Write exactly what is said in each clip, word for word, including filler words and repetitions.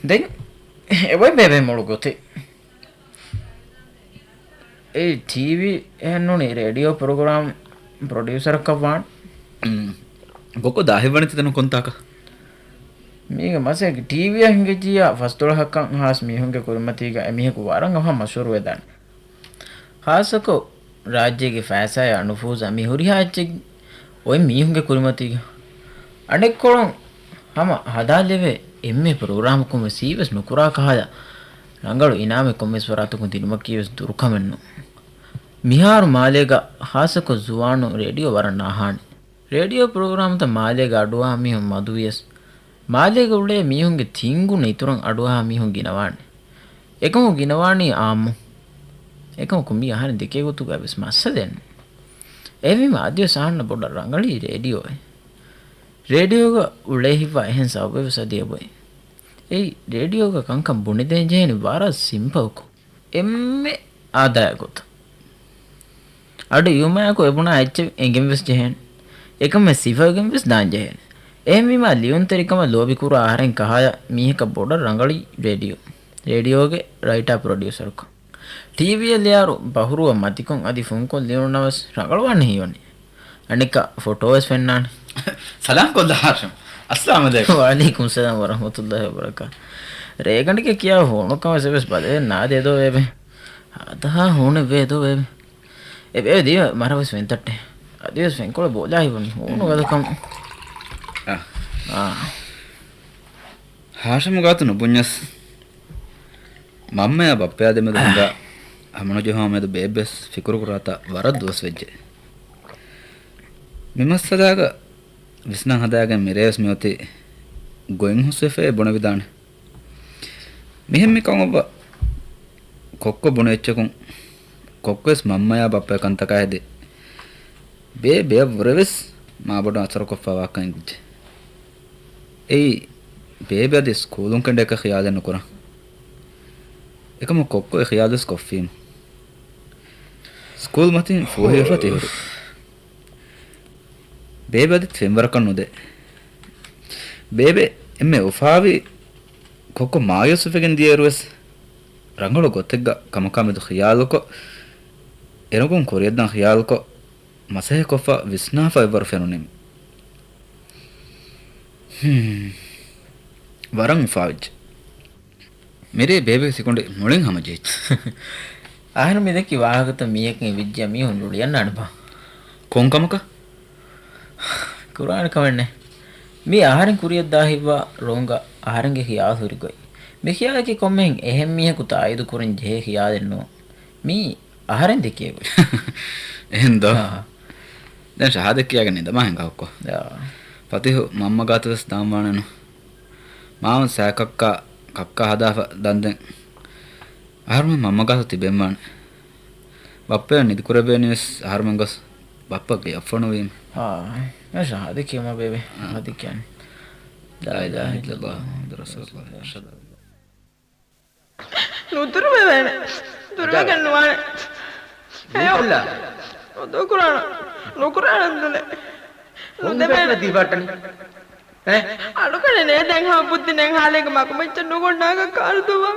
ދެން އެބައި ބޭބެ މޮޅު ގޮތެއް. އެ ޓީވީ އެހެންނޫނީ ރޭޑިއޯ ޕްރޮގްރާމް ޕްރޮޑިއުސަރަކަށް ވާން. ކޮއްކޮ ދާހިވަނިތި ތަނު ކޮންތާކަށް؟ މީގެ މަސައްކަތް ޓީވީއަށް ހިނގައްޖިއްޔާ ފަސްދޮޅަހަކަށް ހާސް މީހުންގެ ކުރިމަތީގަ އެމީހަކު ވަރަށް އަވަހަށް މަޝްހޫރުވެދާނެ. ހާއްސަކޮށް ރާއްޖޭގެ ފައިސާއާ ނުފޫޒާ މި ހުރިހާ އެއްޗެއް އޮތް މީހުންގެ ކުރިމަތީގަ. އަނެއްކޮޅުން ހަމަ ހަދާލެވޭ އެންމެ ޕްރޮގްރާމަކުން ވެސް ހީވެސް ނުކުރާ ކަހަލަ ރަނގަޅު އިނާމެއް ކޮންމެސް ވަރާތަކުން ދިނުމަކީ ވެސް ދުރުކަމެއް ނޫން. މިހާރު މާލޭގަ ހާއްސަކޮށް ޒުވާނުން ރޭޑިއޯ ވަރަށް ނާހާނެ. ރޭޑިއޯ ޕްރޮގްރާމްތައް މާލޭގަ އަޑުއަހާ މީހުން މަދުވިޔަސް، މާލޭގަ އުޅޭ މީހުންގެ ތިންގުނަ އިތުރަށް އަޑުއަހާ މީހުން ގިނަވާނެ. އެކަމަކު ގިނަވާނީ އާއްމު. އެކަމަކު މީ އަހަރެން ދެކޭ ގޮތުގަ ވެސް މައްސަލައެއް ނޫން. އެހެންވީމަ އަދިވެސް އަހަންނަށް ބޮޑަށް ރަނގަޅީ ރޭޑިއޯއެއް. ރޭޑިއޯގަ އުޅޭ ހިތްވާ އެހެން ސަބަބެއް ވެސް އަދި އެބައޮތް. އެއީ ރޭޑިއޯގަ ކަންކަން ބުނެދޭން ޖެހޭނީ ވަރަށް ސިމްޕަލްކޮށް. އެންމެ އާދަޔާ ގޮތަށް. އަޑު އިވުމާއެކު އެބުނާ އެއްޗެއް އެނގެން ވެސް ޖެހޭނެ. އެކަމެއް ސިފަވެގެން ވެސް ދާން ޖެހޭނެ. އެހެންވީމާ ލިޔުންތެރިކަމަށް ލޯބިކުރާ އަހަރެން ކަހަލަ މީހަކަށް ބޮޑަށް ރަނގަޅީ ރޭޑިއޯ. ރޭޑިއޯގެ ރައިޓާ ޕްރޮޑިއުސަރަކު. ޓީވީއަށް ލިޔާއިރު ބަހުރުވަ މަތިކޮށް އަދި ފުންކޮށް ލިޔުނުނަމަވެސް ރަނގަޅުވާނެ ހީވަނީ. އަނެއްކާ ފޮޓޯވެސް ފެންނާނެ. ސަލާމް ކޮށްލާ ހާޝިމް. އައްސަލާމް އަލައިކުމް. ވަޢަލައިކުމް ސަލާމް ވަރަޙްމަތުﷲ ވަބަރަކާތު. ރޭގަނޑެއްގެ ކިޔާ ހޫނުކަމަށް ވެސް ބަލައެއް ނާދޭ ދޯ ބޭބެ. އާދަހާ ހޫނެއް ވޭ ދޯ ބޭބެ. އެ ބޭބެ ދީ މަރަށް ވެސް ފެންތައްޓޭ. އަދިވެސް ފެންކޮޅެއް ބޯލާ ހިތްވަނީ ހޫނު ގަދަކަމު. އާ. އާ. ހާޝިމް ގާތު ނުބުންޏަސް މަންމަޔާ ބައްޕަޔާ ދެމެދު ހިނގާ ހަމަނުޖެހުމާ މެދު ބޭބެ ވެސް ފިކުރުކުރާތާ ވަރަށް ދުވަސް ވެއްޖެ. މި މައްސަލާގަ ވިސްނާ ހަދާގެން މިރޭވެސް މިއޮތީ ގޮތް ހުސްވެފައޭ ބުނެވިދާނެ. މިހެން މިކަން އޮއްވާ ކޮއްކޮ ބުނި އެއްޗަކުން ކޮއްކޮވެސް މަންމަޔާ ބައްޕަޔާ ކަންތަކާ ހެދި ބޭބެއަށްވުރެވެސް މާ ބޮޑަށް އަސަރުކޮށްފަ ވާކަން އެނގިއްޖެ. އެއީ ބޭބެ އަދި ސްކޫލުން ކެނޑޭކަށް ޚިޔާލެއް ނުކުރާ. އެކަމަކު ކޮއްކޮ އެ ޚިޔާލުވެސް ކޮށްފީމު. ސްކޫލް މަތިން ފޫހިވެފަ ތިހުރި. ބޭބެ އަދި ފެންވަރަކަށް ނުދޭ. ބޭބެ އެންމެ އުފާވީ ކޮއްކޮ މާޔޫސްވެގެން ދިޔައިރުވެސް ރަނގަޅު ގޮތެއްގަ ކަމަކާ މެދު ޚިޔާލުކޮށް، އެރަނގުން ކުރިޔަށްދާން ޚިޔާލުކޮށް، މަސައްކަތްކޮށްފަ ވިސްނާފަ އެއްވަރު ފެނުނީމު. ހުން. ވަރަށް އުފާވެއްޖެ. މިރޭ ބޭބެގެ ސިކުނޑި މުޅިން ހަމަޖެހިއްޖެ. އަހަރެން މިދެއްކި ވާހަކަތައް މީހަކަށް ވިއްޖިއްޔާ މީހުން ރުޅިއަންނާނެބާ. ކޮން ކަމަކަށް؟ ކުރާނެ ކަމެއްނެ. މީ އަހަރެން ކުރިޔަށްދާ ހިތްވާ ރޯނގަށް އަހަރެންގެ ޚިޔާލު ހުރި ގޮތް. މި ޚިޔާލަކީ ކޮންމެހެން އެހެން މީހަކު ތާއީދު ކުރަން ޖެހޭ ޚިޔާލެއް ނޫން. މީ އަހަރެން ދެކޭ ގޮތް. އެހެން ދޯ؟ އާ. ދެން ޝަހާދަތް ކިޔާގެން ނިންދަމާ ހިނގާ ކޮއްކޮ. އާ. ފަތިހު މަންމަ ގާތު ވެސް ދާން ވާނެ ނޫން. މާމަ ސައިކައްކާ ކައްކާ ހަދާފަ ދަންދެން އަހަރުމެން މަންމަ ގާތު ތިބެން ވާނެ. ބައްޕަޔަށް ނިދިކުރެވޭނީ ވެސް އަހަރުމެން ގޮސް ބައްޕަ ގެޔަށް ފޮނުވީމަ. އާ، އެ ޝަހާދަތް ކިޔަމާ ބޭބެ. އާ. ޝަހާދަތް ކިޔާނެ. ލާ އިލާހަ އިއްލައްލާހު މުޙައްމަދު ރަސޫލުﷲ. އަޝްހަދު އަން ނުދުރުވެވޭނެ. ދުރުވެގެން ނުވާނެ. އެޔޯ. ނުކުރާނަ. ނުކުރާނަ ދުނެ. ނުދެވޭނެ. އަޑުކަނެ ނޭދެން ހާ ބުއްދި ނެން ހާލޭގެ މަގުމައްޗަށް ނުގޮންނާގަ ކާރު ދުވާ.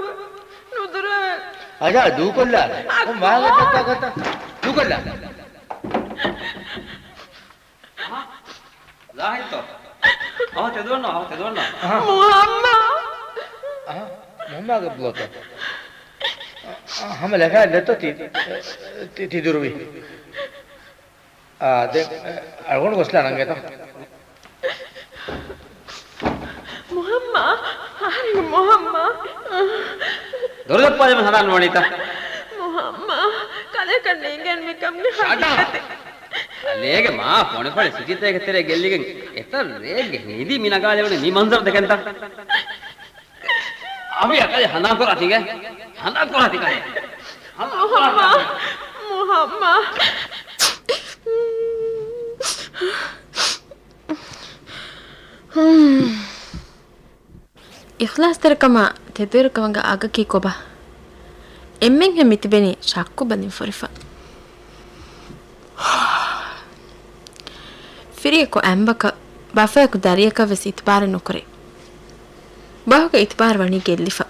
ނުދުރުވެވޭނެ. އަޖާ ދޫކޮށްލާ. ކޮން ވާހަކައެއްތަ ކަތަ؟ ދޫކޮށްލާ. ޒާހިދުތޯ؟ އަހަ ތެދުވަންނަ، އަހަ ތެދުވަންނަ. މުހައްމާ. އަހަ، މުހައްމާގެ ބްލޮތޯ؟ އަ، ހަމަ ލެކާ ލެތޯ ތި، ތި، ތި ދުރުވި. އާ، ދެން، އަޅުގަނޑު ގޮސްލާ ނަންގޭތަ؟ މުހައްމާ، އަހަރެން މުހައްމާ. ދޮރު ދައްޕާލީމަ ހަނދާން ނުވަނީތަ؟ މުހައްމާ، ކަލޭކަށް ނޭނގެން މިކަމުގެ ހަގީގަތެއް. ކަލޭގެ މާ ފޮނިފޮނި ސިޓީތަކެއް ތެރޭ ގެއްލިގެން އެތައް ރެއެއްގެ ނިދީ މި ނަގާލެވުނީ މި މަންޒަރު ދެކެންތަ؟ އަވިޔާ ކަލޭ ހަނދާން ކުރާތީގެ. ހަނދާން ކުރާތީ ކަލޭ. ހަނދާން ކުރާތީ. މުހައްމާ، މުހައްމާ. އިޚްލާޞްތެރިކަމާ ތެދުވެރިކަމުގެ އަގަކީ ކޮބާ؟ އެންމެންހެން މިތިބެނީ ޝައްކު ބަލިން ފުރިފަ. ފިރިއަކު އަނބަކަށް، ބަފަޔަކު ދަރިއަކަށް ވެސް އިތުބާރެއް ނުކުރޭ. ބަހުގެ އިތުބާރު ވަނީ ގެއްލިފަ.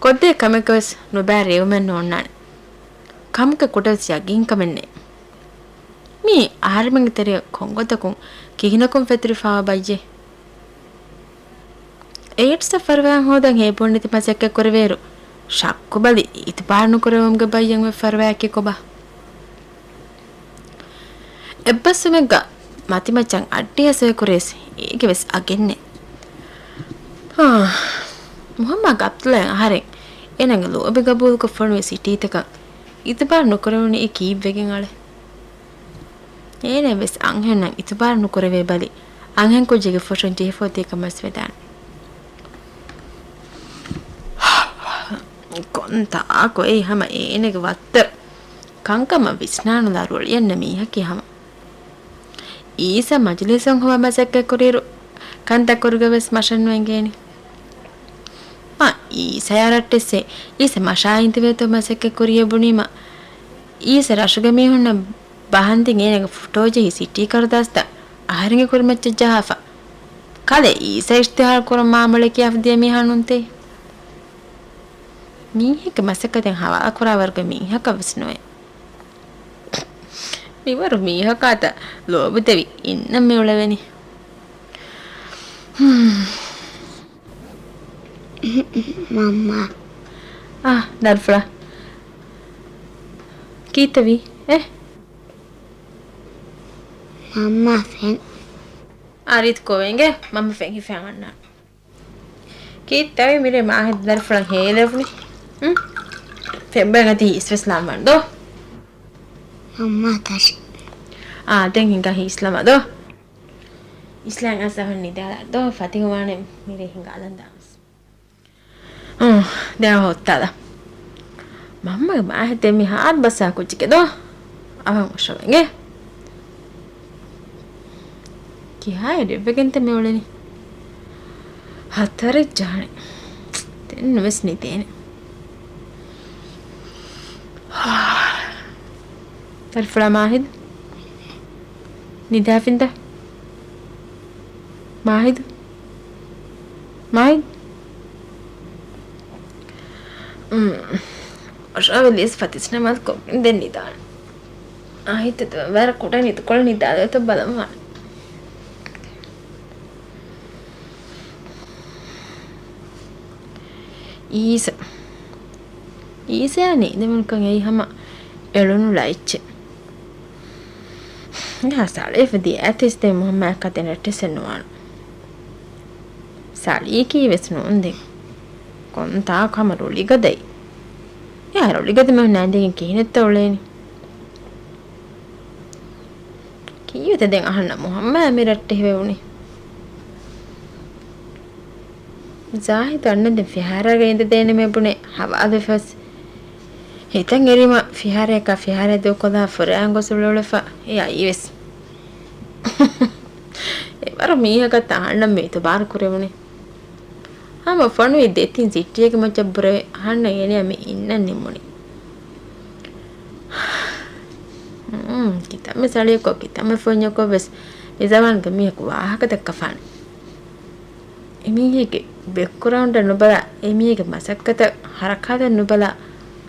ކޮށްދޭ ކަމެއްގަވެސް ނުބައި ރޭވުމެއް ނޯންނާނެ. ކަމުގެ ކުޑަވެސް ޔަގީންކަމެއް ނެތް. މީ އަހަރެމެންގެ ތެރެއަށް ކޮންގޮތަކުން ކިހިނަކުން ފެތުރިފާވާ ބައްޔެއް؟ އޭޑްސްއަށް ފަރުވާ ހޯދަން ހޭބުންނެތި މަސައްކަތް ކުރެވޭއިރު، ޝައްކު ބަލި އިތުބާރު ނުކުރެވުމުގެ ބައްޔަށް އޮތް ފަރުވާއަކީ ކޮބާ؟ އެއްބަސްވުމެއްގަ މަތިމައްޗަށް އައްޑިހަ ސޮއި ކުރިޔަސް އޭގެ ވެސް އަގެއް ނެތް. ހާ، މުހައްމާ ގަބްތުލާ އަހަރެން އޭނާގެ ލޯބި ގަބޫލުކޮށް ފޮނުވި ސިޓީތަކަށް އިތުބާރު ނުކުރެވުނީ އެ ކީއްވެގެން އަޅެ؟ އޭނަ ވެސް އަންހެންނަށް އިތުބާރު ނުކުރެވޭ ބަލި، އަންހެން ކުއްޖެއްގެ ފޮށުން ޖެހިފަ އޮތީ ކަމަށް ވެދާނެ. ކޮން ތާކު އެއީ ހަމަ އޭނަގެ ވައްތަރު. ކަންކަމަށް ވިސްނާނުލާ ރުޅިއަންނަ މީހަކީ ހަމަ. އީސަ މަޖިލީސުން ހޮވާ މަސައްކަތް ކުރިއިރު ކަންތައް ކުރުގަ ވެސް މަށަށް ނުއެނގޭނެ. އާ، އީސަޔާ ރައްޓެއްސޭ. އީސަ މަށާ އިންތިބޭތޯ މަސައްކަތް ކުރިޔަށް ބުނީމަ، އީސަ ރަށުގެ މީހުންނަށް ބަހަންދިން އޭނަގެ ފޮޓޯ ޖެހި ސިޓީ ކަރުދާސްތައް އަހަރެންގެ ކުރިމައްޗަށް ޖަހާފަ. ކަލޭ އީސަ އިޝްތިހާރު ކުރަން މާމަޅަ ކިޔާފަ ދިޔަ މީހާ ނޫންތޭ. މީހެއްގެ މަސައްކަތެއް ހަވާލު ކުރާ ވަރުގެ މީހަކަށް ވެސް ނުވޭ. މިވަރު މީހަކާތަ ލޯބިތެރި އިންނަން މި އުޅެވެނީ. މަންމާ. އާ، ދަރިފުޅާ. ކީއްތަ ވީ؟ އޭ. މަންމާ ފެން. އާ، ރީތި ކޮވެންގެ މަންމަ ފެން ހިފައި އަންނާނެ. ކީއްތަވެ މިރޭ މާހިދު ދަރިފުޅަށް ހޭލެވުނީ؟ ހުން؟ ފެންބައި އަތި ހީސްވެސް ލައްވަން ދޯ؟ އައްމާ ތަށި. އާ، ދެން ހިނގާ ހީސް ލަމާ ދޯ؟ އިސްލާން އަސް އަހަން ނިދާލާ ދޯ؟ ފަތިހުވާނެ މިރޭ ހިނގާލަން ދާވެސް. އުން، ދެން އަވަހަށް އޮއްތާލާ. މަންމަގެ މާހިދެއް މި ހާދަ ބަސާ ކުއްޖެކެ ދޯ؟ އަވަހަށް އޮށޯވެނގެ. ކިހާ އެޑެއްވެގެންތަ މި އުޅެނީ؟ ހަތަރެއް ޖާނެ. ދެން ނުވެސް ނިދޭނެ. ދަރިފުޅާ މާހިދު. ނިދާފިންތަ؟ މާހިދު. މާހިދު. އުން. އޮށޯވެލިޔަސް ފަތިސް ނަމާދު ކޮށްގެން ދެން ނިދާނެ. އާ، ހިތަދު ވަރަށް ކުޑަ ނިދުކޮޅެއް ނިދާލެވޭތޯ ބަލަން ވާނެ. އީސަ. އީސަޔާ ނިދަމުންކަން އެއީ ހަމަ އެޅުނު ލައްޗެއް. އެހާ ސަޅިވެފަ ދިޔައިތިސް ދެން މުހައްމާއަށް ކަތެއް ރައްޓެއްސެއް ނުވާނެ. ސަޅީކީ ވެސް ނޫން ދެން. ކޮންތާކު ހަމަ ރުޅިގަދައި. އެހާ ރުޅިގަދަ މީހުން ނާންދެގެން ކިހިނެއްތަ އުޅޭނީ؟ ކީއްވެތަ ދެން އަހަންނަށް މުހައްމާ މި ރައްޓެހިވެވުނީ؟ ޒާހިދު އަންނަ ދެން ފިހާރައިގަ އިނދެދޭނެމޭ ބުނެ ހަވާލުވެފަސް. ހިތަށް އެރީމަ ފިހާރަޔަކާ ފިހާރަ ދޫކޮށްލާ ފުރައިގެން ގޮސް އުޅެއުޅެފަ އެ އައީވެސް. އެވަރު މީހަކަށް އަހަންނަށް މި އިތުބާރު ކުރެވުނީ. ހަމަ ފޮނުވި ދެތިން ސިޓީގެ މައްޗަށް ބުރެވެ އަހަންނަށް އޭނަޔާ މި އިންނަން ނިމުނީ. ހުން، ކިތަންމެ ސަޅިޔަކޮށް، ކިތަންމެ ފުންޏަކޮށް ވެސް މި ޒަމާނުގެ މީހަކު ވާހަކަ ދައްކަފާނެ. އެމީހެއްގެ ބެކްގްރައުންޑަށް ނުބަލާ، އެމީހެއްގެ މަސައްކަތަށް ހަރަކާތަށް ނުބަލާ،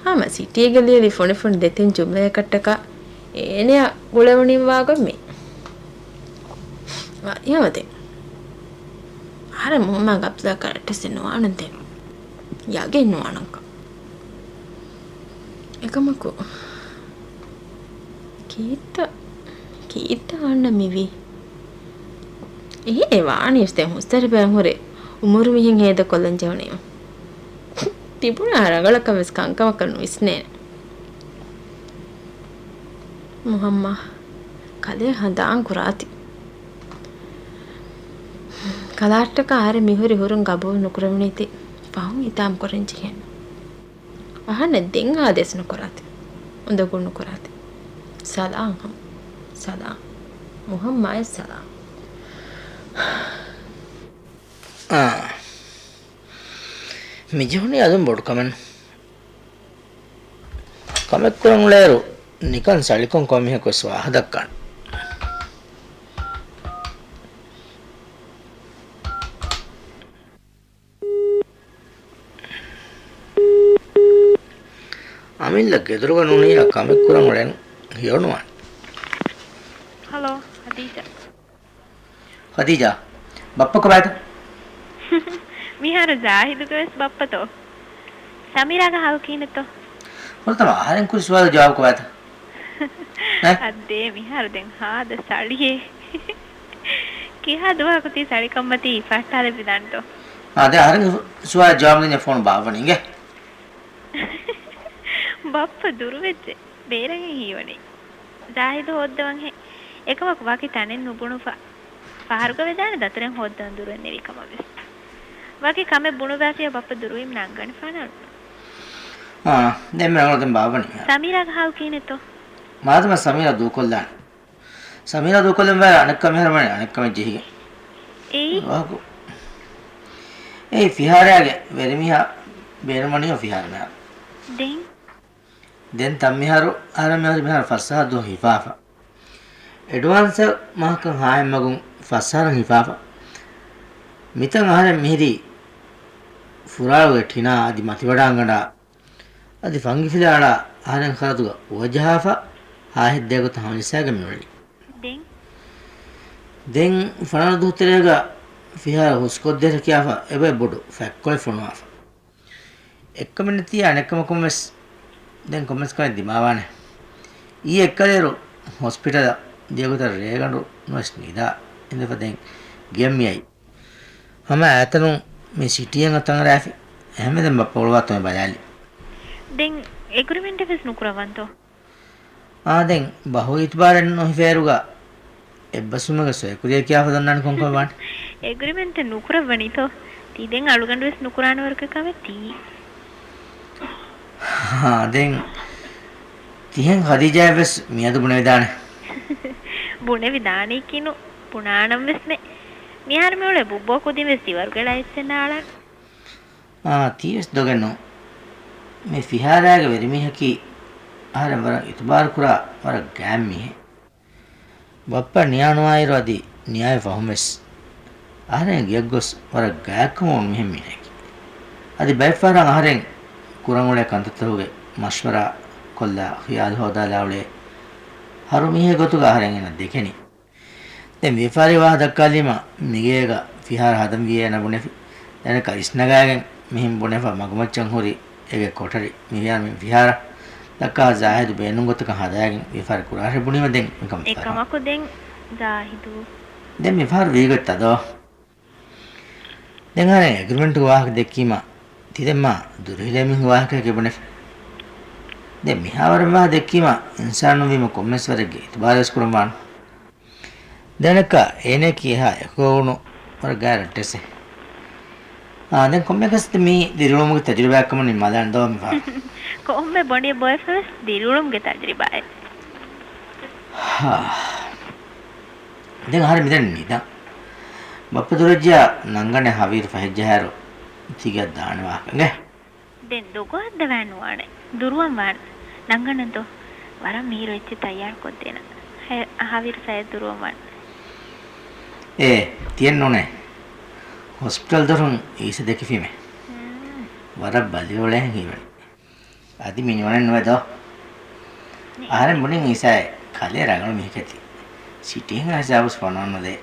ހަމަ ސިޓީގެ ލިޔެލި ފޮނިފޮނި ދެތިން ޖުމްލަޔަކަށްޓަކާ އޭނަޔާ ގުޅެވުނީ ވާގޮތް މީ. ވަރިހަމަ ދެން. އަހަރެން މުހައްމާ ގަބްޒާ ކަރައްޓެއްސެއް ނުވާނަން ދެން. ޔަގެއް ނުވާނަންކަން. އެކަމަކު، ކީއްތަ، ކީއްތަ އަންނަ މިވީ؟ އެހެނެއް ވާނީސް ދެން ހުސްތަރިބައިން ހުރެ އުމުރު މިހެން ހޭދަކޮށްލަން ޖެހުނީމަ. ތިބުނާ ރަނގަޅަކަށް ވެސް ކަންކަމަކަށް ނުވިސްނޭނެ. މުހައްމާ، ކަލޭ ހަނދާން ކުރާތި. ކަލާއަށްޓަކާ އަހަރެން މިހުރި ހުރުން ގަބޫލު ނުކުރެވުނީތީ ފަހުން ހިތާމަ ކުރަން ޖެހޭނެ. އަހަންނަށް ދެން އާދޭސް ނުކުރާތި. އުނދަގޫ ނުކުރާތި. ސަލާން ހަމަ. ސަލާން. މުހައްމާއަށް ސަލާން. އާ. މި ޖެހުނީ އަލުން ބޮޑު ކަމެއް. ކަމެއް ކުރަން އުޅޭއިރު ނިކަން ސަޅިކޮށް ކޮންމެހެން ވެސް ވާހަކަ ދައްކާނެ. މިއްލަ ގެދޮރުގަ ނޫނިއްޔާ ކަމެއް ކުރަން އުޅެން ހެޔޮނުވާނެ. ހަލޯ، ހަދީޖާ. ހަދީޖާ، ބައްޕަ ކޮބާތަ؟ މިހާރު ޒާހިދުގެ ވެސް ބައްޕަތޯ؟ ސަމީރާގެ ހާލު ކިހިނެއްތޯ؟ ފުރަތަމަ އަހަރެން ކުރި ސުވާލު ޖަވާބު ކޮބާތަ؟ އައްދޭ، މިހާރު ދެން ހާދަ ސަޅިއޭ. ކިހާ ދުވަހަކު ތީ ސަޅިކަންމަތީ ފައްޓާލެވިދާނެތޯ؟ އާ، ދެން އަހަރެންގެ ސުވާލަށް ޖަވާބު ދިން ފޯނު ބާއްވަނީ އިނގޭ. ބައްޕަ ދުރުވެއްޖެ. ބޭރަށް ހީވަނީ. ޒާހިދު ހޯއްދަވަންހޭ. އެކަމަކު ވަކި ތަނެއް ނުބުނުފަ. ފަހަރުގަ ވެދާނެ ދަތުރެއް ހޯއްދަވަން ދުރުވެއް ނެވި ކަމަށް ވެސް. ވަކި ކަމެއް ބުނުބައިފިޔަ ބައްޕަ ދުރުވީމް ނަންގަނެފާނެ އަޅުގަނޑު. އާ، ދެން މި ރަނގަޅު ދެން ބާއްވަނީ. ސަމީރާގެ ހާލު ކިހިނެއްތޯ؟ މާދަމާ ސަމީރާ ދޫކޮށްލާނެ. ސަމީރާ ދޫކޮށްލަން ވާ އަނެއްކާ މިހާރު ވަނީ އަނެއްކަމެއް ޖެހިގެން. އެއީ؟ ވާހަކު. އެއީ ފިހާރާގެ ވެރިމީހާ ބޭނުންވަނީ ފިހާރަ މިހާރު. ދެން؟ ދެން ތަން މިހާރު އަހަރެން މިހާރު މިހާރު ފަސްއަހަރު ދުވަހު ހިފާފަ. އެޑްވާންސް މަހަކަށް ހާހެއް މަގުން ފަސްއަހަރަށް ހިފާފަ. މިތަން އަހަރެން މިހިރީ ފުރާޅުގެ ޓިނާ އަދި މަތިވަޑާންގަނޑާ އަދި ފަންގިފިލާ އަޅާ އަހަރެން ޚަރަދުގަ އުވަޖަހާފަ ހާހެއް ދޭ ގޮތަށް ހަމަޖައްސާގެން މިއުޅެނީ. ދެން؟ ދެން ފަނަރަ ދުވަހު ތެރޭގަ ފިހާރަ ހުސްކޮށްދޭތަ ކިޔާފަ އެބައި ބޮޑު ފަތްކޮޅެއް ފޮނުވާފަ. އެއްކަމެއް ނެތި އަނެއްކަމަކުން ވެސް ދެން ކޮންމެސް ކަމެއް ދިމާވާނެ. އީ އެއްކަލޭރު ހޮސްޕިޓަލަށް ދިޔަގޮތަށް ރޭގަނޑު ނުވެސް ނިދާ އިނދެފަ ދެން ގެޔަށް މިއައީ. ހަމަ އައިތަނުން މި ސިޓީއަށް އަތަނގަރާފި. އެހެންވެ ދެން ބައްޕަ އުޅުވާ ތަނެއް ބަލާލި. ދެން އެގްރިމެންޓެއް ވެސް ނުކުރައްވަންތޯ؟ އާ، ދެން ބަހު އިތުބާރެއް ނުހިފޭއިރުގަ އެއްބަސްވުމުގެ ސޮއިކުރިއެއް ކިޔާފަ ދަންނާނެ ކޮންކަމެއް ވާނެ؟ އެގްރިމެންޓެއް ނުކުރައްވަނީތޯ؟ ތީ ދެން އަޅުގަނޑު ވެސް ނުކުރާނެ ވަރުގެ ކަމެއް ތީ. އާ، ދެން ތިހެން ޚަދީޖާއަށް ވެސް މިއަދު ބުނެވިދާނެ. ބުނެވިދާނީކީނު ބުނާނަން ވެސް ނެ. މިހާރު މިއުޅޭ ބުއްބޯ ކުދިން ވެސް ދިވަރުގެ ޅައެއްސެއް ނާޅަން. އާ، ތީވެސް ދޮގެއް ނޫން. މި ފިހާރާގެ ވެރިމީހަކީ އަހަރެން ވަރަށް އިތުބާރު ކުރާ ވަރަށް ގާތް މީހެއް. ބައްޕަ ނިޔާ ނުވާއިރު އަދި ނިޔާވެ ފަހުން ވެސް އަހަރެން ގެޔަށް ގޮސް ވަރަށް ގާތްކަމުން މިހެން މީހެކީ. އަދި ބައެއްފަހަރަށް އަހަރެން ކުރަން އުޅޭ ކަންތައްތަކުގެ މަޝްވަރާ ކޮށްލާ ޚިޔާލު ހޯދާލާ އުޅޭ ހަރު މީހެއް ގޮތުގަ އަހަރެން އޭނަ ދެކެނީ. ދެން ވިޔަފާރި ވާހަކަ ދައްކާލީމަ، މިގޭގަ ފިހާރަ ހަދަން ވިޔޭ އޭނަ ބުނެފި. އޭނަ އިސްނަގާގެން މިހެން ބުނެފަ މަގުމައްޗަށް ހުރި އޭގެ ކޮޓަރި މި ވިޔާ މި ފިހާރަ ދައްކާ ޒާހިދު ބޭނުން ގޮތަކަށް ހަދާގެން ވިޔަފާރި ކުރާށޭ ބުނީމަ ދެން މިކަމަށް އެކަމަކު ދެން ޒާހިދު. ދެން މި ފަހަރު ވީގޮތްތަ ދޯ؟ ދެން އަހަރެން އެގްރިމެންޓުގެ ވާހަކަ ދެއްކީމަ، ތި ދެންމާ ދުރުހިލޭ މީހުންގެ ވާހަކައެކޭ ބުނެފި. ދެން މިހާވަރު މި ވާހަކަ ދެއްކީމަ، އިންސާނުން ވީމަ ކޮންމެސް ވަރެއްގެ އިތުބާރުވެސް ކުރަން ވާނެ. ދެން އަނެއްކާ އޭނައަކީ އެހާ އެކުގަ ވުނު ވަރަށް ގާތް ރައްޓެއްސެއް. އާ، ދެން ކޮންމެއަކަސް މީ ދިރިއުޅުމުގެ ތަޖުރިބާއެއްކަމުން ނިންމާލާނެ ދޯ މި ފަހަރު. ކޮންމެ ބޮނޑިއެއް ބޮއެފަވެސް ދިރިއުޅުމުގެ ތަޖުރިބާއެއް. ހާ. ދެން އަހަރެން މިދަނީ ނިދަން. ބައްޕަ ދުރަށްޖެއްޔާ ނަންގަނެ ހަވީރު ފަހެއްޖަހާއިރު ތިގެއަށް ދާނެ ވާހަކަ އިނގޭ. ދެން ދޮގު ހައްދަވާން ނުވާނެ. ދުރުވަން ވާން. ނަންގަންނަންތޯ؟ ވަރަށް މީރު އެއްޗެއް ތައްޔާރު ކޮށްދޭނަން. ހަ-، ހަވީރު ފަޔަށް ދުރުވަން ވާން. އޭ، ތިއެއް ނޫނޭ. ހޮސްޕިޓަލް ދޮރުން އީސަ ދެކިފީމޭ. ހުން. ވަރަށް ބަލިވެ އުޅޭހެން ހީވަނީ. އަދި މި ނިވަނެއް ނުވޭ ދޯ. ނި-، އަހަރެން ބުނިން އީސާއޭ ކަލޭ ރަނގަޅު މީހަކޭތީ. ސިޓީހެން ހިސާބުސް ފޮނުވަން ނުދޭ.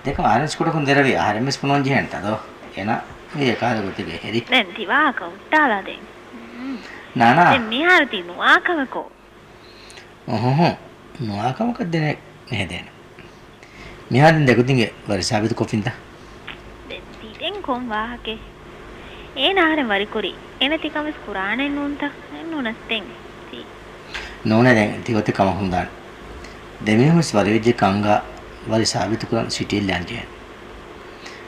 ދެކޮށް އަހަރެން ސްކޫޓަކުން ދެރަވީ އަހަރެން ވެސް ފޮނުވަން ޖެހޭނެތަ ދޯ؟ އޭނަ މީ އެކަހަލަ ގޮތެއްގަ ހެރި. ދެން ތި ވާހަކަ ހުއްޓާލާ ދެން. ނާނާ. ދެން މިހާރު ތި ނުވާ ކަމެއް ކޯ؟ އުހުހު. ނުވާ ކަމަކަށް ދެނެއް ނެހެދޭނެ. މިހާރު ދެން ދެކުދިންގެ ވަރި ސާބިތު ކޮށްފިންތަ؟ ދެން ތި ދެން ކޮން ވާހަކައެއް؟ އޭނަ އަހަރެން ވަރިކުރީ. އޭނަ ތި ކަން ވެސް ކުރާނެއް ނޫންތަ؟ ނޫނަސް ދެން ތި. ނޫނޭ ދެން ތި ގޮތެއް ކަމަކު ނުދާނެ. ދެމީހުން ވެސް ވަރިވެއްޖެ ކަންގަ ވަރި ސާބިތު ކުރަން ސިޓީއަށް ލާން ޖެހޭނެ.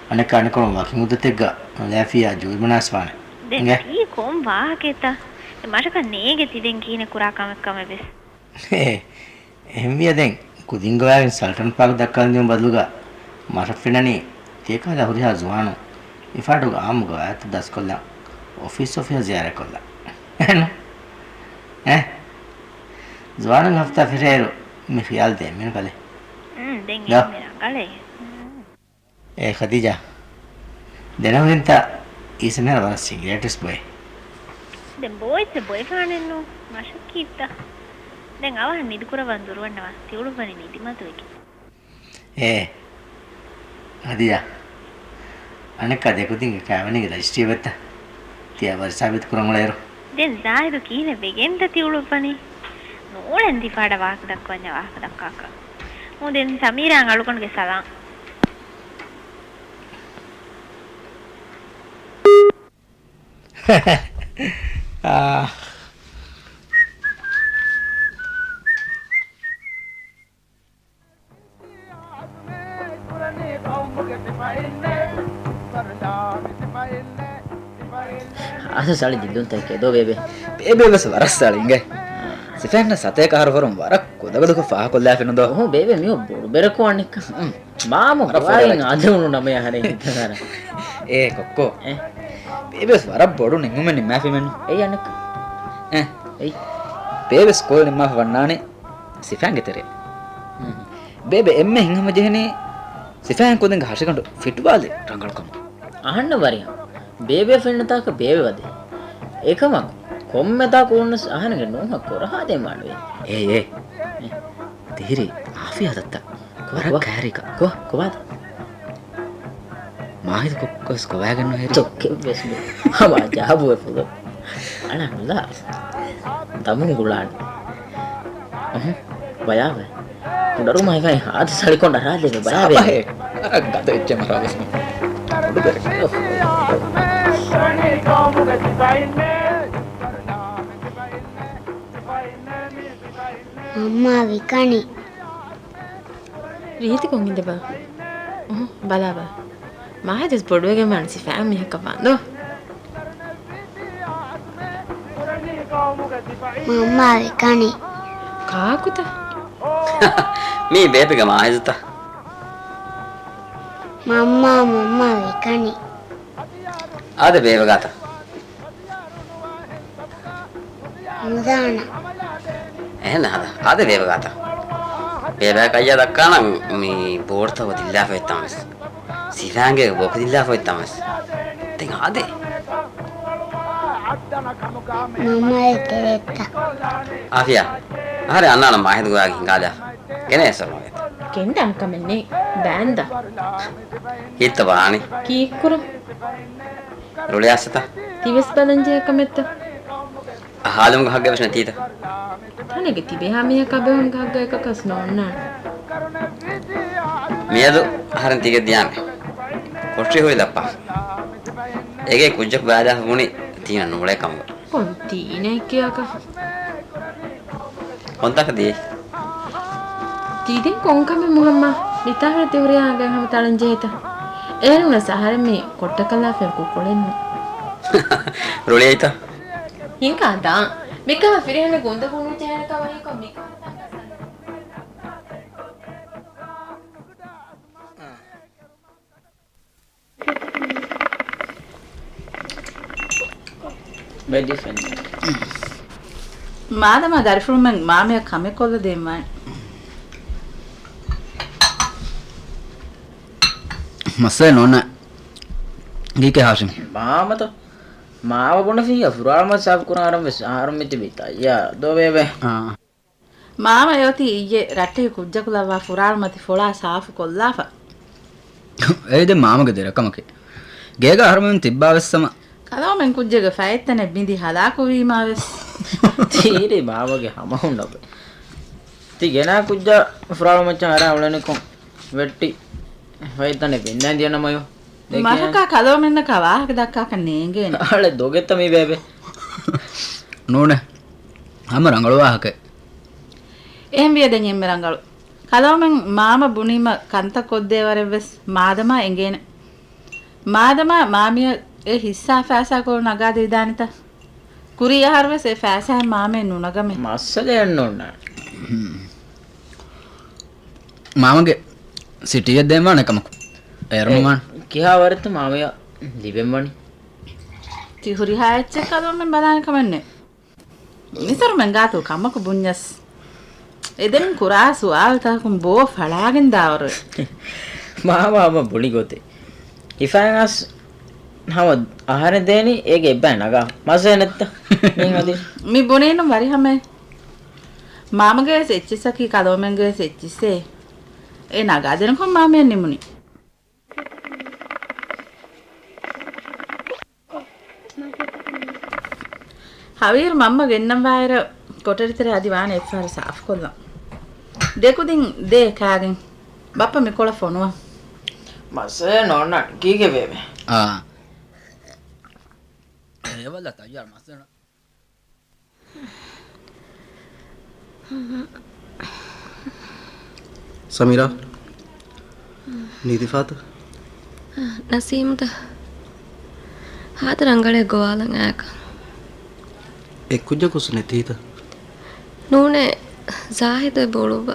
އަނެއްކާ އަނެއްކޮޅުން ވަކި މުއްދަތެއްގަ ނުލާފިއްޔާ ޖޫރިމަނާސް ވާނެ. ދެން އިނގޭ؟ ތީ ކޮން ވާހަކައެއްތަ؟ އެ މަށަކަށް ނޭގެ ތި ދެން ކިހިނެއް ކުރާ ކަމެއް ކަމެއް ވެސް. އެ، އެހެންވިޔަ ދެން ކުދިން ގޮވާގެން ސަލްޓަން ޕާކް ދައްކަން ދިޔުން ބަދަލުގަ މަށަށް ފެންނަނީ ތިޔަކަހަލަ ހުރިހާ ޒުވާނުން މިފާޓުގެ އާއްމު ގަވާއިދުތައް ދަސްކޮށްލަން އޮފީސް އޮފީހަށް ޒިޔާރަތްކޮށްލަން. އެހެން؟ އެ؟ ޒުވާނުން ހަފްތާ ފެށޭއިރު މި ޚިޔާލު ދޭން މިނުކަލޭ. އުން، ދެން ދޯ. އެހެން މި ރަނގަޅޭ. އުން. އޭ ޚަދީޖާ، ދެނަހުރިންތަ އީސަ މިހާރު ވަރަށް ސިގިރޭޓްވެސް ބޮއެ؟ ދެން ބޯއެއްޗެއް ބޮއެފާނެއްނު. މަށައްކީއްތަ؟ ދެން އަވަހަށް ނިދިކުރައްވާން ދުރުވަންނަވާ. ތި އުޅުއްވަނީ ނިދިމަތޮއެކޭ. އޭ ހަދިޔާ، އަނެއްކާ ދެކުދިންގެ ކާވެނީގެ ރަޖިސްޓްރީ އޮތްތަ؟ ތިޔަ ވަރި ސާބިތު ކުރަން އުޅޭއިރު. ދެން ޒާހިދު ކިހިނެއް ވެގެންތަ ތި އުޅުއްވަނީ؟ ނޫޅެން ތި ފާޑަށް ވާހަކަ ދައްކަވަންޏާ ވާހަކަ ދައްކާކަށް. މު ދެން ސަމީރާއަށް އަޅުގަނޑުގެ ސަލާމް. އާ. އަސް ސަޅި ޖިއްދުންތަކެއް ދޯ ބޭބެ. ބޭބެ ވެސް ވަރަށް ސަޅި އިނގޭ. ސިފައިންނަށް ސަތޭކަ އަހަރު ވަރުން ވަރަށް ކުދަގަދުކޮށް ފާހަކޮށްލާފިނު ދޯ. އުހު، ބޭބެ މީ ބޮޑު ބެރަކު އަނެއްކަ. މާމު ވަރަށް ގޮވާގެން ފޮރުވައި. އަދެވުނު ނަމެ އަހަރެން ހިތަށް އަރަން. އޭ ކޮއްކޯ. އެ؟ ބޭބެ ވަރަށް ބޮޑު ނިންމުމެއް ނިންމާފިމެން. އެއް އަނެއްކަ. އެ؟ އެއް؟ ބޭބެ ސްކޫލް ނިންމާފަ ވަންނާނެ ސިފައިންގެ ތެރެއަށް. ހުން. ބޭބެ އެންމެ ހިތްހަމަޖެހެނީ ސިފައިން ކުދިންގެ ހަށިގަނޑު ފިޓްވާލި ރަނގަޅުކަމުން. އަހަންނަށް ވަރިހަ. ބޭބެ ފެންނަތާކަށް ބޭބެ ވަދެ. އެކަމަކު، ކޮންމެ ތާކު އުޅުނަސް އަހަރެންގެ ނޫހަށް ކުރަހާދޭ މާނުވޭ. އޭ، އޭ. އެ. ތިހިރީ އާފިޔާ ދައްތަ. ކޮ، ވަރަށް ކޮ. ކައިރީކަ. ކޮ، ކޮބާދަ؟ މާހިދު ކޮއްކޮސް ކޮބާގެން ނުހެރި. ތޮއްކެއްވެސް ނު. ހަމަ ޖާބުވެފުލު. އަޅާ ނުލާ. ދަމުން ގުޅާނެ. އަހަ، ބަޔާވެ. ކުޑަރުމަ ހިފައި ހާދަ ސަޅިކޮނޑަ ރާލެވެ ބަޔާވެ. ސާބަހޭ. ގަދަ އެއްޗެއް މަރާވެސް ނު. ބޮޑު ބެރެ. މަންމާ ވިކަނި. ރީތި ކޮން އިނދެބަ؟ އުހު، ބަލާބަ. މާހިދުސް ބޮޑުވެގެން ވާން ސިފައިން މީހަކަށް ވާންދޯ. މަންމާ ވިކަނި. ކާކުތަ؟ މީ ބޭބެގެ މާހިދުތަ؟ މަންމާ، މަންމާ ވިކަނި. އާދެ ބޭބެ ގާތަށް. ނުދާނަ. އެހެން ހަދާ. އާދެ ބޭބެ ގާތަށް. ބޭބެ ކައްޔާ ދައްކާނަން މި ބޯޑުތައް ދިއްލާފަ އޮތްތަން ވެސް. ސިފައިންގެ ބޯކި ދިއްލާފަ އޮތްތަން ވެސް. ދެން އާދެ. މަންމާ އެތެރެއްތަ. އާފިޔާ. އަހަރެން އަންނާނަން މާހިދު ގާގެ ހިނގާލާފަ. ގެނެ އެއްސޮރު މަގެތަ. ގެންދާން ކަމެއް ނެތް. ބާންދާ. ހިތްތަ ބާނި. ކީއްކުރަން؟ ރުޅިއައިސްތަ؟ ތިވެސް ބަލަންޖެހޭ ކަމެއްތަ؟ އަހާލުމުގެ ހައްގެއް ވެސް ނެތީތަ؟ ތަނެއްގެ ތިބޭހާ މީހަކާ ބެހުމުގެ ހައްގަށް އެކަކަސް ނޯންނާނެ. މިއަދު އަހަރެން ތިގެ ދިޔާނެ. ކޮޓަރި ހުރި ލައްޕާ. އެގޭ ކުއްޖަކު ބައިލާފަ ބުނި ތީނަ ނޫޅޭ ކަމުގަ. ކޮން ތީނައެއް ކިޔާކަށް؟ ކޮންތާކަށް ދިޔައީ؟ ތީ ދެން ކޮން ކަމެއް މުހައްމާ؟ މިތާހުރެ ތި ހުރިހާ ހައްގައިން ހަމަ ތަޅަން ޖެހޭތަ؟ އޭރުނަސް އަހަރެން މީ ކޮއްޓަކަލާފައި ކުކުޅެއްނު. ރުޅިއައިތަ؟ ހިނގާ ދާން. މިކަހަ ފިރިހެނެއް ގުނދަކު ނުޖެހޭނެ ކަމަށް ހީކޮށް މިކަހަ ތަންގަސް އަންނަ. ވެދިފެން. މާދަމާ ދަރިފުޅުމެން މާމަޔަށް ކަމެއް ކޮށްލަދޭން ވާނެ. މައްސަލަ ނޯންނާ. ގީކޭ ހާޝިމް. މާމަތަ؟ މާމަ ބުނެފިއްޔާ ފުރާޅުމަތި ސާފު ކުރާ އަރަން ވެސް އަހަރުން މިތިބީ ތައްޔާ ދޯ ބޭބެ. އާ. މާމަ އެއޮތީ އިއްޔެ ރައްޓެހި ކުއްޖަކު ލައްވާ ފުރާޅުމަތި ފޮޅާ ސާފު ކޮށްލާފަ. އެއީ ދެން މާމަގެ ދެރަކަމަކީ. ގޭގަ އަހަރުމެން ތިއްބާ ވެސް ހަމަ. ކަލޯމެން ކުއްޖެއްގެ ފައިތަނެއް ބިނދި ހަލާކުވީމާ ވެސް. ތީރީ މާމަގެ ހަމަހުންނަބެ. ތި ގެނާ ކުއްޖާ ފުރާޅު މައްޗަށް އަރާ އުޅެނިކޮށް ވެއްޓި ފައިތަނެއް ބިންދައިން ދިޔަނަމަޔޯ. ދެކެ. މަހަކާ ކަލޯމެންނަކާ ވާހަކަ ދައްކާކަށް ނޭނގޭނެ. އަޅެ ދޮގެއްތަ މީ ބޭބެ؟ ނޫނޭ. ހަމަ ރަނގަޅު ވާހަކައެއް. އެހެންވިޔަ ދެން އެންމެ ރަނގަޅު. ކަލޯމެން މާމަ ބުނީމަ ކަންތައް ކޮށްދޭ ވަރެއްވެސް މާދަމާ އެނގޭނެ. މާދަމާ މާމިޔަށް އެ ހިއްސާ ފައިސާކޮޅު ނަގާދެވިދާނެތަ؟ ކުރީ އަހަރުވެސް އެ ފައިސާއިން މާމައެއް ނުނަގަމޭ. މައްސަލައެއް ނޯންނާނެ. މާމަގެ ސިޓީއެއް ދޭންވާނެ ކަމަކު. އޭރުނުވާން. އެ، ކިހާ ވަރެއްތަ މާމަޔަށް ލިބެންވަނީ؟ ތި ހުރިހާ އެއްޗެއް ކަލޯމެން ބަލާނެ ކަމެއްނެތް. މިސޮރުމެން ގާތު ކަމަކު ބުންޏަސް، އެދެން ކުރާ ސުވާލުތަކުން ބޯ ފަޅާގެން ދާވަރު. މާމަ ހަމަ ބުނި ގޮތެއް. ހިފައިން އަސް ހަމަ އަހަރެން ދޭނީ އޭގެ އެއްބައި ނަގާ. މައްސަލައެއް ނެތްތަ؟ މީހުން އަދި. މި ބުނޭނު ވަރިހަމަ. މާމަގެ ވެސް އެއްޗިއްސަކީ ކަލޯމެންގެ ވެސް އެއްޗިއްސޭ. އެ ނަގާދޭނެކޮށް މާމަޔަށް ނިމުނީ. ހަވީރު މަންމަ ގެންނަންވާއިރަށް ކޮޓަރިތެރެ އަދި ވާނެ އެއްފަހަރު ސާފުކޮށްލަން. ދެކުދިން ދޭ ކާގެން. ބައްޕަ މިކޮޅަށް ފޮނުވަން. މައްސަލައެއް ނޯންނާނެ. ކީކޭ ބޭބެ؟ އާ. ހޭވަލަ ތައްޔާރު މައްސަލަ. ސަމީރާ، ނިދިފާތަ؟ ނަސީމްދަ؟ ހާދަ ރަނގަޅޭ ގޮވާލަން އާކަން. އެއްކުއްޖަކުސް ނެތީތަ؟ ނޫނޭ، ޒާހިދު އެބަ އުޅުއްވާ.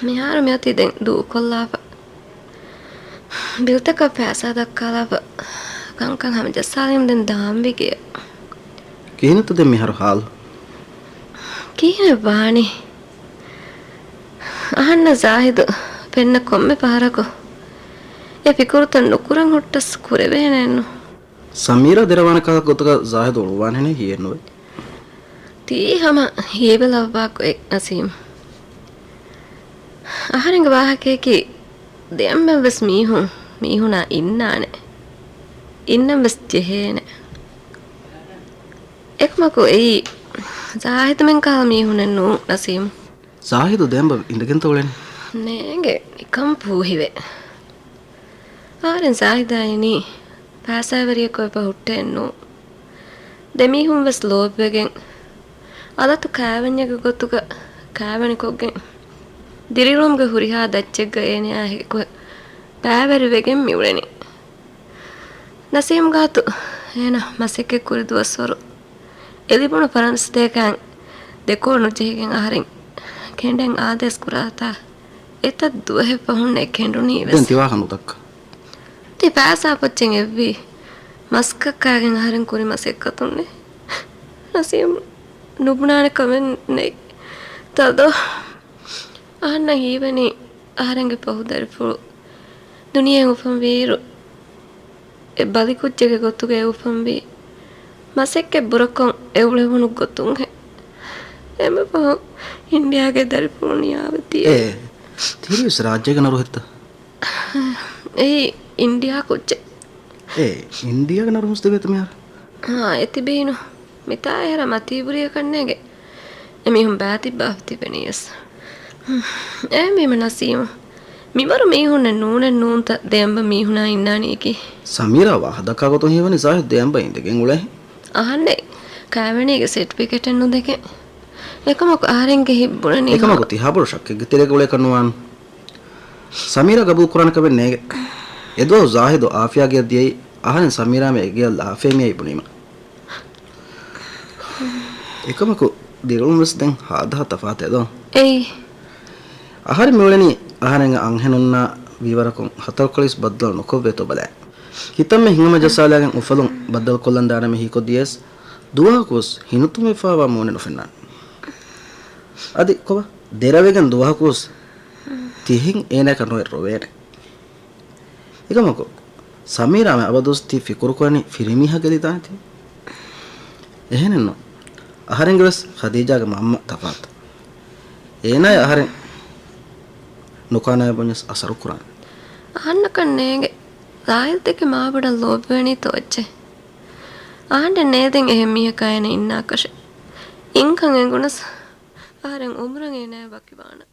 މިހާރު މިއޮތީ ދެން ދޫކޮށްލާފަ. ބިލްތަކަށް ފައިސާ ދައްކާލާފަ ކަންކަން ހަމަޖައްސާލީމަ ދެން ދާންވީ ގެޔަށް. ކިހިނެއްތަ ދެން މިހާރު ހާލު؟ ކިހިނެއް ވާނީ؟ އަހަންނަށް ޒާހިދު ފެންނަ ކޮންމެ ފަހަރަކު އެ ފިކުރުތައް ނުކުރަން ހުއްޓަސް ކުރެވޭނެއެއްނު. ސަމީރާ ދެރަވާނެ ކަހަލަ ގޮތަކަށް ޒާހިދު އުޅުއްވާނެހެނެއް ހީއެއްނުވޭ. ތީ ހަމަ ހީވެލައްވާ ގޮތް ނަސީމް. އަހަރެންގެ ވާހަކަޔަކީ ދެއަނބަން ވެސް މީހުން މީހުނާ އިންނާނެ. އިންނަން ވެސް ޖެހޭނެ. އެކަމަކު އެއީ ޒާހިދުމެން ކަހަލަ މީހުނެއް ނޫން ނަސީމް. ޒާހިދު ދެއަނބަން އިނދެގެންތަ އުޅެނީ؟ ނޭނގެ ނިކަން ފޫހިވެ. އަހަރެން ޒާހިދާ އިނީ ފައިސާވެރިއަކު އެބަ ހުއްޓެއެއްނު. ދެމީހުން ވެސް ލޯބިވެގެން، އަލަތު ކާވެންޏެއްގެ ގޮތުގަ ކާވެނިކޮށްގެން، ދިރިއުޅުމުގެ ހުރިހާ ދައްޗެއްގަ އޭނަޔާ އެކު ބައިވެރިވެގެން މިއުޅެނީ. ނަސީމް ގާތު އޭނަ މަސައްކަތް ކުރި ދުވަސްވަރު އެ ލިބުނު ފަރަންސަ ދޭކަން ދެކޯ ނުޖެހިގެން އަހަރެން ކެނޑެން އާދޭސް ކުރާތާ އެތައް ދުވަހެއް ފަހުން އެ ކެނޑުނީ ވެސް. ދެން ތިވާހަ ނުދައްކަ. ތި ފައިސާ ޕޮއްޗެއް އެއްވީ މަސްކައްކާގެން އަހަރެން ކުރި މަސައްކަތުންނޭ. ނަސީމް ނުބުނާނެ ކަމެއް ނެތް. ތަދޯ އަހަންނަށް ހީވަނީ އަހަރެންގެ ފަހު ދަރިފުޅު ދުނިޔެ އުފަންވީއިރު އެ ބަލިކުއްޖެއްގެ ގޮތުގައި އުފަންވީ މަސައްކަތް ބުރަކޮށް އެ އުޅެވުނު ގޮތުންހެން. އެންމެ ފަހުން އިންޑިއާގެ ދަރިފުޅު ނިޔާވެ ދިޔަ. އޭ، ތިރީވެސް ރާއްޖޭގެ ނަރުހެއްތަ؟ އެއީ އިންޑިއާ ކުއްޖެއް. އޭ، އިންޑިއާގެ ނަރު ހުސްދެވޭތަ މިހާރު؟ އާ، އެތިބީނު. މިތާ އެހެރަ މަތީބުރިއަކަށް ނޭނގެ. އެމީހުން ބައިތިއްބާފަ ތިބެނީވެސް. އެހެންވީމަ ނަސީމު، މިވަރު މީހުންނެއް ނޫނެއް ނޫންތަ ދެއަނބަ މީހުނާ އިންނާނީކީ؟ ސަމީރާ ވާހަކަދައްކާ ގޮތުން ހީވަނީ ޒާހިދު ދެއަނބަ އިނދެގެން އުޅޭ. އަހަންނެއް ކާވެނީގެ ސެޓްފިކެޓެއް ނުދެކެން. އެކަމަކު އަހަރެންގެ ހިތް ބުނަނީ އެކަމަކު ތިހާބޮޑު ޝައްކެއްގެ ތެރޭގަ އުޅޭކަށް ނުވާން. ސަމީރާ ގަބޫލު ކުރާނެ ކަމެއް ނޭނގެ. އެދުވަހު ޒާހިދު އާފިޔާ ގެޔަށް ދިޔައީ އަހަރެން ސަމީރާމެ އެގެޔަށް ލާފައި މިއައީ ބުނީމަ. އެކަމަކު ދިރިއުޅުން ވެސް ދެން ހާދަހާ ތަފާތެއް ދޯ؟ އެއީ. އަހަރެން މިއުޅެނީ އަހަރެންގެ އަންހެނުންނާ ވީވަރަކުން ހަތަރުކޮޅީސް ބައްދަލު ނުކޮށްވޭތޯ ބަލާ. ކިތަންމެ ހިނގަމަޖައްސާލާގެން އުފަލުން ބައްދަލުކޮށްލަން ދާނަމޭ ހީކޮށްދިޔަސް ދުވަހަކުވެސް ހިނިތުންވެފާވާ މޫނެއް ނުފެންނާނެ. އަދި ކޮބާ؟ ދެރަވެގެން ދުވަހަކުވެސް ތިހެން އޭނައަކަށް ނުވެ ރޮވޭނެ. އެކަމަކު، ސަމީރާމެ އަބަދުވެސް ތި ފިކުރުކުރަނީ ފިރިމީހާގެ ލިދާނެތީ؟ އެހެނެއްނު. އަހަރެންގެވެސް ޚަދީޖާގެ މަންމަ ތަފާތު. އޭނާއަށް އަހަރެން ނުކާނާނެ ބުންޏަސް އަސަރު ކުރާނެ. އަހަންނަކަށް ނޭނގެ. ޒާހިދު ދެކެ މާބޮޑަށް ލޯބިވެނީ ތޯއްޗެއް. އަހަންނެއް ނޭދެން އެހެން މީހަކާ އޭނަ އިންނާކަށެއް. އިންކަން އެނގުނަސް އަހަރެން އުމުރަށް އޭނާއާ ވަކިވާނަން.